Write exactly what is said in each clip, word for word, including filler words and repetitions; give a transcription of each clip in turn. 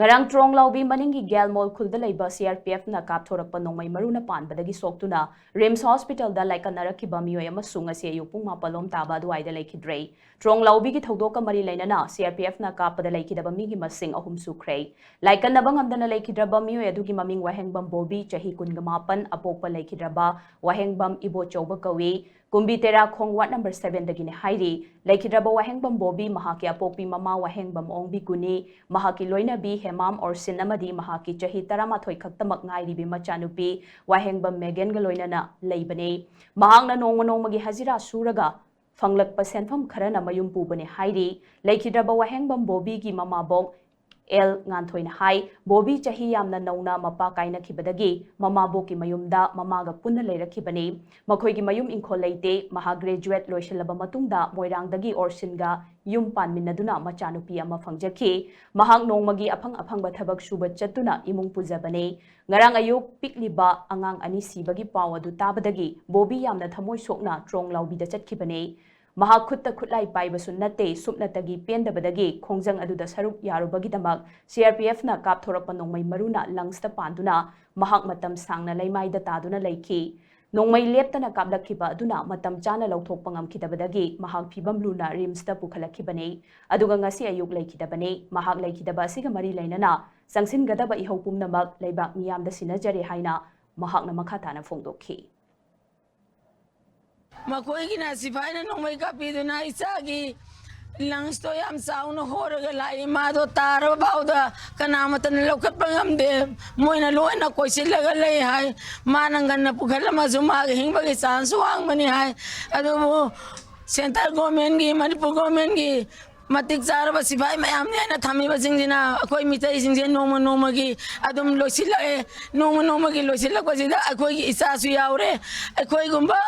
ꯉꯔꯥꯡ ꯇ꯭ꯔꯣꯡ ꯂꯥꯎꯕꯤ ꯃꯅꯤꯡꯒꯤ ꯒꯦꯜꯃꯣꯜ ꯈꯨꯜꯗ ꯂꯩꯕ ꯁꯤ ꯑꯥꯔ ꯄꯤ ꯑꯦꯐꯅ ꯀꯥꯞꯊꯣꯔꯛꯄ ꯅꯣꯡꯃꯩ ꯃꯔꯨꯅ ꯄꯥꯟꯕꯗꯒꯤ ꯁꯣꯛꯇꯨꯅ ꯔꯤꯝꯁ ꯍꯣꯁꯄꯤꯇꯥꯜꯗ ꯂꯥꯏꯀꯠꯅꯔꯛꯈꯤꯕ ꯃꯤꯑꯣꯏ ꯑꯃꯁꯨ ꯉꯁꯤ ꯑꯌꯨꯛ ꯄꯨꯡ ꯃꯥꯄꯜ ꯂꯣꯝ ꯇꯥꯕ ꯑꯗꯨꯋꯥꯏꯗ ꯂꯩꯈꯤꯗ꯭ꯔꯦ꯫ ꯇ꯭ꯔꯣꯡ ꯂꯥꯎꯕꯤꯒꯤ ꯊꯧꯗꯣꯛꯀ ꯃꯔꯤ ꯂꯩꯅꯅ ꯁꯤ ꯑꯥꯔ ꯄꯤ ꯑꯦꯐꯅ ꯀꯥꯞꯄꯗ ꯂꯩꯈꯤꯗꯕ ꯃꯤꯒꯤ ꯃꯁꯤꯡ ꯑꯍꯨꯝ ꯁꯨꯈ꯭ꯔꯦ꯫ ꯂꯥꯏꯀꯠꯅꯕ ꯉꯝꯗꯅ ꯂꯩꯈꯤꯗ꯭ꯔꯕ ꯃꯤꯑꯣꯏ ꯑꯗꯨꯒꯤ ꯃꯃꯤꯡ ꯋꯥꯍꯦꯡꯕꯝ ꯕꯣꯕꯤ, ꯆꯍꯤ ꯀꯨꯟꯒ ꯃꯥꯄꯟ, ꯑꯄꯣꯛꯄ ꯂꯩꯈꯤꯗ꯭ꯔꯕ ꯋꯥꯍꯦꯡꯕꯝ ꯏꯕꯣꯆꯧꯕ ꯀꯧꯏ꯫ ꯀꯨꯝꯕꯤ ꯇꯦꯔꯥꯈꯣꯡ ꯋꯥꯔꯗ ꯅꯝꯕꯔ ꯁꯚꯦꯟꯗꯒꯤꯅꯤ ꯍꯥꯏꯔꯤ꯫ ꯂꯩꯈꯤꯗ꯭ꯔꯕ ꯋꯥꯍꯦꯡꯕꯝ ꯕꯣꯕꯤ ꯃꯍꯥꯛꯀꯤ ꯑꯄꯣꯛꯄꯤ ꯃꯃꯥ ꯋꯥꯍꯦꯡꯕꯝ ꯑꯣꯡꯕꯤ ꯀꯨꯅꯤ, ꯃꯍꯥꯛꯀꯤ ꯂꯣꯏꯅꯕꯤ ꯍꯦꯃꯥꯝ ꯑꯣꯔꯁꯤꯟ ꯑꯃꯗꯤ ꯃꯍꯥꯛꯀꯤ ꯆꯍꯤ ꯇꯔꯥꯃꯥꯊꯣꯏ ꯈꯛꯇꯃꯛ ꯉꯥꯏꯔꯤꯕꯤ ꯃꯆꯥꯅꯨꯄꯤ ꯋꯥꯍꯦꯡꯕꯝ ꯃꯦꯒꯦꯟꯒ ꯂꯣꯏꯅꯅ ꯂꯩꯕꯅꯤ꯫ ꯃꯍꯥꯛꯅ ꯅꯣꯡꯃ ꯅꯣꯡꯃꯒꯤ ꯍꯖꯤꯔꯥ ꯁꯨꯔꯒ ꯐꯪꯂꯛꯄ ꯁꯦꯟꯐꯝ ꯈꯔꯅ ꯃꯌꯨꯝ ꯄꯨꯕꯅꯤ ꯍꯥꯏꯔꯤ꯫ ꯂꯩꯈꯤꯗ꯭ꯔꯕ ꯋꯥꯍꯦꯡꯕꯝ ꯕꯣꯕꯤꯒꯤ ꯃꯃꯥꯕꯣꯛ ꯑꯦꯜ ꯉꯥꯟꯊꯣꯏꯅ ꯍꯥꯏ, ꯕꯣꯕꯤ ꯆꯍꯤ ꯌꯥꯝꯅ ꯅꯧꯅ ꯃꯄꯥ ꯀꯥꯏꯅꯈꯤꯕꯗꯒꯤ ꯃꯃꯥꯕꯣꯛꯀꯤ ꯃꯌꯨꯝꯗ ꯃꯃꯥꯒ ꯄꯨꯟꯅ ꯂꯩꯔꯛꯈꯤꯕꯅꯤ꯫ ꯃꯈꯣꯏꯒꯤ ꯃꯌꯨꯝ ꯏꯪꯈꯣꯜ ꯂꯩꯇꯦ꯫ ꯃꯍꯥꯛ ꯒ꯭ꯔꯦꯖꯨꯋꯦꯠ ꯂꯣꯏꯁꯤꯜꯂꯕ ꯃꯇꯨꯡꯗ ꯃꯣꯏꯔꯥꯡꯗꯒꯤ ꯑꯣꯔꯁꯤꯟꯒ ꯌꯨꯝ ꯄꯥꯟꯃꯤꯟꯅꯗꯨꯅ ꯃꯆꯥꯅꯨꯄꯤ ꯑꯃ ꯐꯪꯖꯈꯤ꯫ ꯃꯍꯥꯛ ꯅꯣꯡꯃꯒꯤ ꯑꯐꯪ ꯑꯐꯪꯕ ꯊꯕꯛ ꯁꯨꯕ ꯆꯠꯇꯨꯅ ꯏꯃꯨꯡ ꯄꯨꯖꯕꯅꯤ꯫ ꯉꯔꯥꯡ ꯑꯌꯨꯛ ꯄꯤꯛꯂꯤꯕ ꯑꯉꯥꯡ ꯑꯅꯤ ꯁꯤꯕꯒꯤ ꯄꯥꯎ ꯑꯗꯨ ꯇꯥꯕꯗꯒꯤ ꯕꯣꯕꯤ ꯌꯥꯝꯅ ꯊꯃꯣꯏ ꯁꯣꯛꯅ ꯇ꯭ꯔꯣꯡ ꯂꯥꯎꯕꯤꯗ ꯆꯠꯈꯤꯕꯅꯤ꯫ ꯃꯍꯥꯛ ꯈꯨꯠꯇ ꯈꯨꯠꯂꯥꯏ ꯄꯥꯏꯕꯁꯨ ꯅꯠꯇꯦ, ꯁꯨꯞꯅꯇꯒꯤ ꯄꯦꯟꯗꯕꯗꯒꯤ ꯈꯣꯡꯖꯪ ꯑꯗꯨꯗ ꯁꯔꯨꯛ ꯌꯥꯔꯨꯕꯒꯤꯗꯃꯛ ꯁꯤ ꯑꯥꯔ ꯄꯤ ꯑꯦꯐꯅ ꯀꯥꯞꯊꯣꯔꯛꯄ ꯅꯣꯡꯃꯩ ꯃꯔꯨꯅ ꯂꯪꯁꯇ ꯄꯥꯟꯗꯨꯅ ꯃꯍꯥꯛ ꯃꯇꯝ ꯁꯥꯡꯅ ꯂꯩꯃꯥꯏꯗ ꯇꯥꯗꯨꯅ ꯂꯩꯈꯤ꯫ ꯅꯣꯡꯃꯩ ꯂꯦꯞꯇꯅ ꯀꯥꯞꯂꯛꯈꯤꯕ ꯑꯗꯨꯅ ꯃꯇꯝ ꯆꯥꯅ ꯂꯧꯊꯣꯛꯄ ꯉꯝꯈꯤꯗꯕꯗꯒꯤ ꯃꯍꯥꯛ ꯐꯤꯕꯝ ꯂꯨꯅ ꯔꯤꯝꯁꯇ ꯄꯨꯈꯠꯂꯛꯈꯤꯕꯅꯤ꯫ ꯑꯗꯨꯒ ꯉꯁꯤ ꯑꯌꯨꯛ ꯂꯩꯈꯤꯗꯕꯅꯤ꯫ ꯃꯍꯥꯛ ꯂꯩꯈꯤꯗꯕ ꯑꯁꯤꯒ ꯃꯔꯤ ꯂꯩꯅꯅ ꯆꯪꯁꯤꯟꯒꯗꯕ ꯏꯍꯧ ꯄꯨꯝꯅꯃꯛ ꯂꯩꯕꯥꯛ ꯃꯤꯌꯥꯝꯗ ꯁꯤꯟꯅꯖꯔꯦ ꯍꯥꯏꯅ ꯃꯍꯥꯛꯅ ꯃꯈꯥ ꯇꯥꯅ ꯐꯣꯡꯗꯣꯛꯈꯤ꯫ ꯃꯈꯣꯏꯒꯤꯅ ꯁꯤꯐꯥꯏꯅ ꯅꯣꯡꯃꯩ ꯀꯥꯞꯄꯤꯗꯨꯅ ꯏꯆꯥꯒꯤ ꯂꯪꯁꯇꯣ ꯌꯥꯝ ꯆꯥꯎꯅ ꯍꯣꯔꯒ ꯂꯥꯛꯏ꯫ ꯃꯥꯗꯣ ꯇꯥꯔꯕ ꯐꯥꯎꯗ ꯀꯅꯥꯃꯠꯇꯅ ꯂꯧꯈꯠꯄ ꯉꯝꯗꯦ꯫ ꯃꯣꯏꯅ ꯂꯣꯏꯅ ꯀꯣꯏꯁꯤꯜꯂꯒ ꯂꯩ ꯍꯥꯏ꯫ ꯃꯥꯅ ꯉꯟꯅ ꯄꯨꯈꯠꯂꯝꯃꯁꯨ ꯃꯥꯒꯤ ꯍꯤꯡꯕꯒꯤ ꯆꯥꯟꯁꯁꯨ ꯋꯥꯡꯕꯅꯤ ꯍꯥꯏ꯫ ꯑꯗꯨꯕꯨ ꯁꯦꯟꯇꯔ ꯒꯣꯔꯃꯦꯟꯒꯤ, ꯃꯅꯤꯄꯨꯔ ꯒꯣꯔꯃꯦꯟꯒꯤ ꯃꯇꯤꯛ ꯆꯥꯔꯕ ꯁꯤꯐꯥꯏ ꯃꯌꯥꯝꯅꯤ ꯍꯥꯏꯅ ꯊꯝꯃꯤꯕꯁꯤꯡꯁꯤꯅ ꯑꯩꯈꯣꯏ ꯃꯤꯇꯩꯁꯤꯡꯁꯦ ꯅꯣꯡꯃ ꯅꯣꯡꯃꯒꯤ ꯑꯗꯨꯝ ꯂꯣꯏꯁꯤꯜꯂꯛꯑꯦ꯫ ꯅꯣꯡꯃ ꯅꯣꯡꯃꯒꯤ ꯂꯣꯏꯁꯤꯜꯂꯛꯄꯁꯤꯗ ꯑꯩꯈꯣꯏꯒꯤ ꯏꯆꯥꯁꯨ ꯌꯥꯎꯔꯦ꯫ ꯑꯩꯈꯣꯏꯒꯨꯝꯕ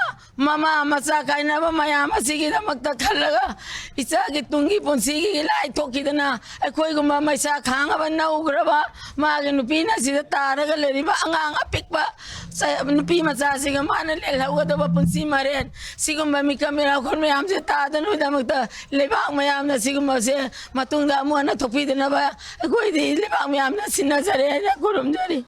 ꯃꯃꯥ ꯃꯆꯥ ꯀꯥꯏꯅꯕ ꯃꯌꯥꯝ ꯑꯁꯤꯒꯤꯗꯃꯛꯇ ꯈꯜꯂꯒ ꯏꯆꯥꯒꯤ ꯇꯨꯡꯒꯤ ꯄꯨꯟꯁꯤꯒꯤ ꯂꯥꯏ ꯊꯣꯛꯈꯤꯗꯅ ꯑꯩꯈꯣꯏꯒꯨꯝꯕ ꯃꯩꯁꯥ ꯈꯥꯡꯉꯕ ꯅꯧꯈ꯭ꯔꯕ ꯃꯥꯒꯤ ꯅꯨꯄꯤꯅ ꯁꯤꯗ ꯇꯥꯔꯒ ꯂꯩꯔꯤꯕ ꯑꯉꯥꯡ ꯑꯄꯤꯛꯄ ꯆ-, ꯅꯨꯄꯤ ꯃꯆꯥꯁꯤꯒ ꯃꯥꯅ ꯂꯦꯜꯍꯧꯒꯗꯕ ꯄꯨꯟꯁꯤ ꯃꯔꯦꯟ, ꯁꯤꯒꯨꯝꯕ ꯃꯤꯈꯜ ꯃꯤꯔꯥꯈꯣꯜ ꯃꯌꯥꯝꯁꯦ ꯇꯥꯗꯅꯕꯒꯤꯗꯃꯛꯇ ꯂꯩꯕꯥꯛ ꯃꯌꯥꯝꯅ ꯁꯤꯒꯨꯝꯕꯁꯦ ꯃꯇꯨꯡꯗ ꯑꯃꯨꯛ ꯍꯟꯅ ꯊꯣꯛꯄꯤꯗꯅꯕ ꯑꯩꯈꯣꯏꯗꯤ ꯂꯩꯕꯥꯛ ꯃꯌꯥꯝꯅ ꯁꯤꯟꯅꯖꯔꯦ ꯍꯥꯏꯅ ꯈꯨꯔꯨꯝꯖꯔꯤ꯫